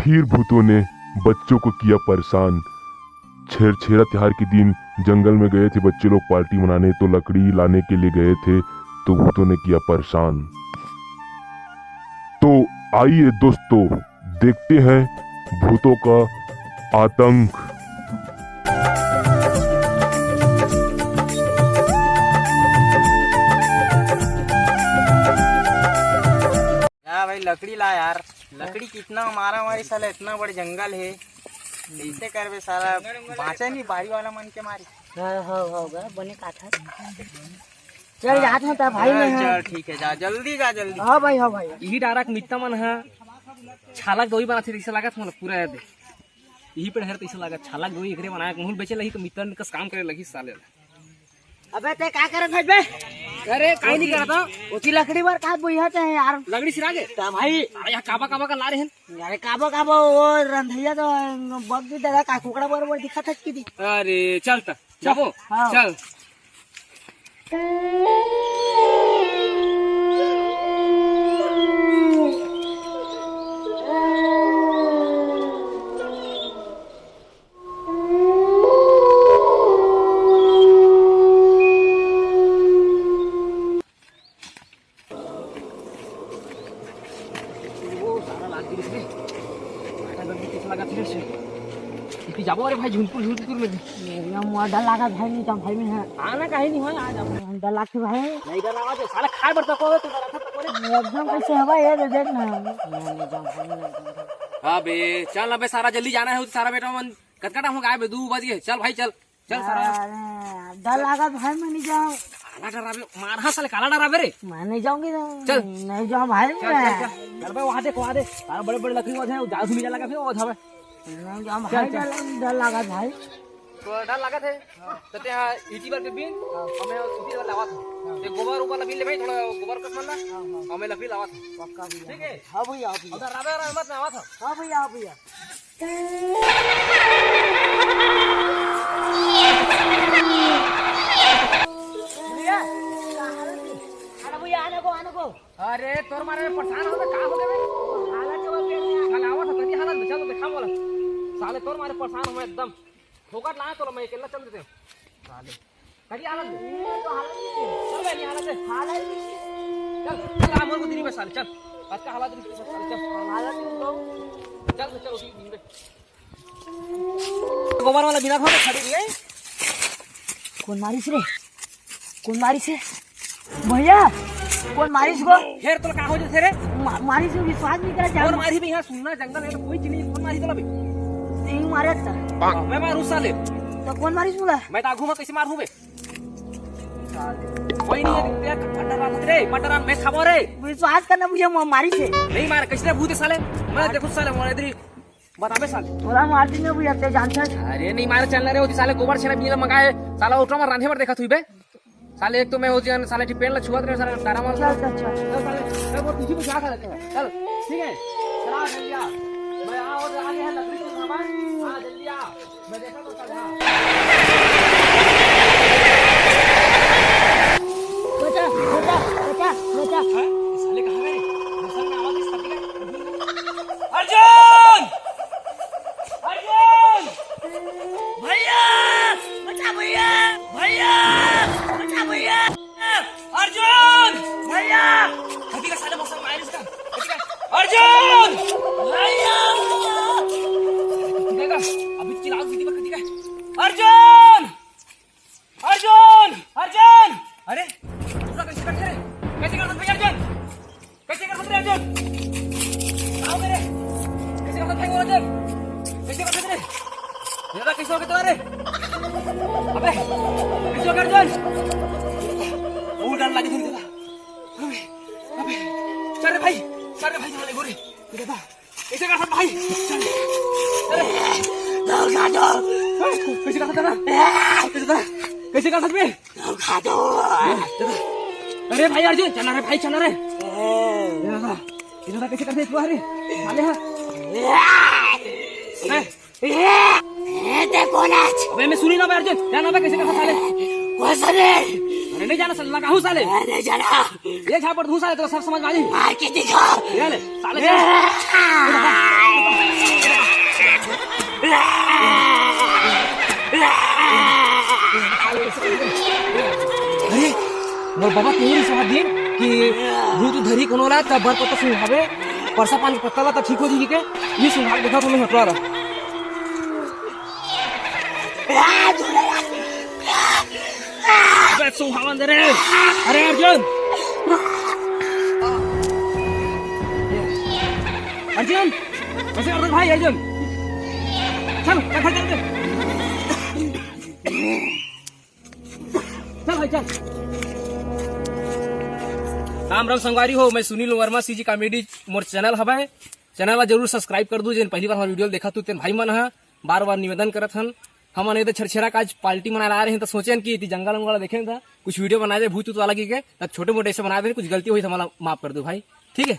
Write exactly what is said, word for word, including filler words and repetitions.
फिर भूतों ने बच्चों को किया परेशान। छेरछेरा त्योहार के दिन जंगल में गए थे बच्चे लोग पार्टी मनाने, तो लकड़ी लाने के लिए गए थे, तो भूतों ने किया परेशान। तो आइए दोस्तों, देखते हैं भूतों का आतंक। या भाई, लकड़ी ला यार। लकड़ी कितना मारा मारी साला, इतना बड़े जंगल हे, कैसे करबे साला? बाँचे नहीं बारी वाला मन के मारी। हाँ, हाँ, हाँ, गा, बने काथा। चल जात हूँ ता भाई मैं, हाँ। चल ठीक है, जा जल्दी, जा जल्दी। हाँ भाई, हाँ भाई। यही डारा के मित्ता मन हा छाला के दवाई बनाथे, तैसे लागत मोला पूरा याद है। यही पे ढेर तैसे लागत छाला के दवाई एकरे बनाए के मुहुल बेचे लही तो मित्ता मन कस काम करे लगी साले। अबे ते का करत हस बे? अरे काई नहीं करता। ओती लकड़ी बर का बुझा ते यार। लकड़ी सिरा के? ता भाई। अरे यहाँ काबा काबा का ला रहे हैं। अरे काबा काबा वो रंधैया तो बग भी दादा का कुकड़ा बरोबर दिखत हस की दी। अरे चल त जाबो। हाँ। चल। ओ, सारा लाग गिरिस रे। फाटा गर्मी कैसे लगा फिर से। इतनी जाबो रे भाई झुनपुर झुनपुर में भी। ये मुआ डर लगा भाई, नहीं जाऊँ भाई मैं, हाँ। आना कहीं नहीं हो, आ जाओ। डर लगते भाई। नहीं डर लगा, साला खाए बर तको हो, तू डरा था तको रे। एकदम कैसे हवा ये दे देख ना। नहीं, नहीं जाऊँ भाई, नहीं जाऊँ भाई। अबे चल, अबे सारा जल्दी जाना है, सारा बेटा मन कतका टाइम हो गया बे, दू बज गए। चल भाई चल। चल सारा। अरे, डर लगा भाई, मैं नहीं जाऊँ। काला डराबे, मार हाँ साले, काला डराबे रे। मैं नहीं जाऊँगी ना। चल। नहीं जाऊँ भाई चल, मैं। चल, चल। चल बे, वहाँ देख, वहाँ देख। सारा बड़े बड़े लकड़ी वहाँ है, जाल घूमी जा लगा फिर वो जावे। नहीं जाऊँ चल, भाई, चल। डर लग-, डर लगा भाई। तो डर लगा थे। तो ते यहाँ ईटी बार के बीन, हमें ईटी बार लावा था। ते गोबर ऊपर ला बीन ले भाई, थोड़ा गोबर का सामान ला। हमें लकड़ी लावा था। पक्का भैया। ठीक है? हाँ भैया, हाँ भैया। उधर राबे और मत लावा था। हाँ भैया, हाँ भैया। भैया, कहाँ रखी? आना भैया, आने को, आने को। अरे, तोर मारे में परेशान हो तो का हो गए? हालत के बात कर रहे हैं। कल आवा था, कभी हालत में, चल, देखा बोला। साले, तोर मारे परेशान हो मैं एकदम। फोकट लाए तो मैं अकेला चल देते हैं। साले। कभी हालत में। ये तो हालत नहीं है। चल, मैं नहीं हालत है। हालत नहीं है। चल, चल, आ, मोर को दिनी में साले, चल। आज का हालत नहीं है, साले, चल। हालत नहीं तो। चल, चल, उठी, दिनी में। गोबर वाला बिना खा खड़ी रही है। कौन मारिस रे? कौन मारिस रे? भैया, कौन मारिस को? फिर तो का हो जैसे रे? मा-, मारिस को विश्वास नहीं करा और चाहे। मारी भी यहाँ सुनना जंगल है तो कोई चीज नहीं, कौन मारी तो अभी? नहीं मारे था। मैं मारू साले। तो कौन मारिस बोला? मैं तो आगू में कैसे मारू बे? कोई नहीं है, तेरा मटर रात रे, मटर रात मैं खाबो रे। विश्वास करना मुझे मा-, मारिस है। नहीं मार, कैसे भूत है साले? मैं देखो साले, मोर इधर ही बताबे साले। तोला मार देंगे भैया, ते जानता है। अरे नहीं मारे चलना रे, वो साले गोबर छेना बिना मंगाए, साला ऑटो में रांधे बर देखा थुई बे। साले एक तो मैं हो जियन, साले टिपेन ला छुआत रहे, साले डारा मार। चल, चल, चल। चल साले, चल वो पीछे में क्या खा लेते हैं। चल, ठीक है। चला जल्दी आ। मैं आ और आगे है लकड़ी के सामान। आ जल्दी आ। मैं देखा तो चल, हाँ। बचा, बचा, बचा, बचा। हाँ? साले कहाँ गए? मौसम में आवाज इस पति का। अर्जुन! अर्जुन! भैया! बचा भैया! भैया! बचा भैया! अर्जुन! भैया! कति का साले मौसम आया इसका? कति का? अर्जुन! भैया! कति का? अभी चिल्लाओ, कति का? अर्जुन! अर्जुन! अर्जुन! अरे, दूसरा कैसे करते रे? कैसे कर सकते अर्जुन? कैसे कर सकते अर्जुन? आओ मेरे। कैसे कर सकते अर्जुन? कैसे कर सकते रे? ये कैसे हो गया तुम्हारे? अबे, कैसे हो गया अर्जुन? बहुत डर लगे तुम। अबे, अबे, चल रे भाई, चल रे भाई, चल रे गोरे। ये देखा, कैसे कर सकते भाई? चल। अरे। कैसे कर सकते ना? कैसे कर, कैसे कर सकते? अरे भाई अर्जुन, चल रे भाई, चल रे। ये देखा, कैसे कर सकते तू? अरे, साले हाँ। अबे। ए, ए, ते कोन आच? अबे मैं सुनी ना बे अर्जुन, जाना बे कैसे कर सकते साले? कोन साले? अरे नहीं जाना साले, लगाहूँ साले। ए, नहीं जाना। ये झापड़ दूँ साले, तो सब समझ में आ जाए। मार के दिखा। ये ले, साले ए, चल। बाबा, तू ही सुहा दिन कि भूत धरी कोनो ला, तब बर पत्ता सुंघावे, परसा पान के पत्ता ला, तब ठीक हो जाही के। ये सुंघा के देखा तो मैं हटवा रहा। अबे, सुहावन दे रे। अरे अर्जुन। अर्जुन, कैसे अर्जुन भाई, अर्जुन? चल, चल, चल, चल। चल भाई, चल। राम राम संगवारी हो, मैं सुनील वर्मा, सीजी कॉमेडी मोर चैनल हवय। चैनल ला जरूर सब्सक्राइब कर दू, जेन पहली बार हमर वीडियो देखत हू तेन भाई मन ह। बार बार निवेदन करत हन, हमन एदे छेरछेरा का आज पार्टी मनाए ला आए रहेन, त सोचेन कि एती जंगल उंगल देखेन, त कुछ वीडियो बनाए दे भूत उत वाला की के, त छोटे मोटे ऐसे बना दे, कुछ गलती होही त हमला माफ कर दू भाई, ठीक है।